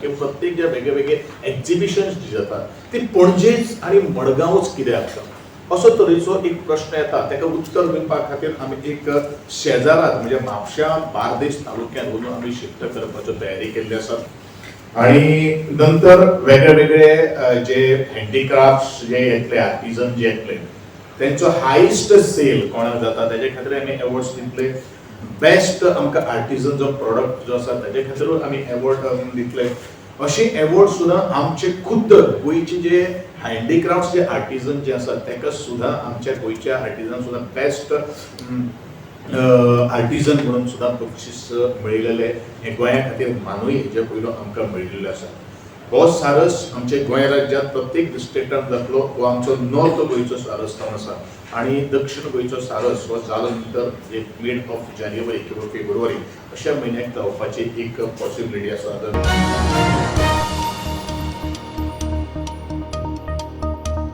की प्रत्येक जे वेगळे वेगळे एक्झिबिशन्स जी जातात ती पणजेच आनी मडगांवच कित्याक आसता असो तरेचो एक प्रश्न येता. ताका उत्तर दिवपा खातीर आमी एक शेजारात म्हणजे म्हापश्या बार्देश तालुक्यांत वचून आमी शिफ्ट करपाच्यो तयारी केल्ली आसा. आणि नंतर वेगळे वेगळे जे हँडीक्राफ्ट्स जे येतले, आर्टिजन जे येतले, तेंचो हायस्ट सेल कोणाक जाता तेजे खातीर आमी एवॉर्ड्स दितले. बेस्ट आमकां आर्टिजन जो प्रोडक्ट जो आसा तेजे खातीरूय आमी एवॉर्ड दितले. अशे एवॉर्ड सुद्दां आमचे खुद्द गोंयचे जे हँडीक्राफ्ट्स जे आर्टिजन जे आसा तेका सुद्दां आमच्या गोंयच्या आर्टिजन सुद्दां बेस्ट आर्टिजन म्हणून सुद्दां बक्षीस मेळिल्लें हें गोंया खातीर मानूय हेजे पयलो आमकां मेळिल्लो आसा. हो सारस आमच्या गोंय राज्यांत प्रत्येक डिस्ट्रिक्टान जातलो. हो आमचो नॉर्थ गोंयचो सारस जावन आसा आनी दक्षिण गोंयचो सारस हो जालो नंतर एक मिड ऑफ जानेवारी किंवा फेब्रुवारी अशा म्हयन्याक जावपाची एक पॉसिबिलिटी आसा.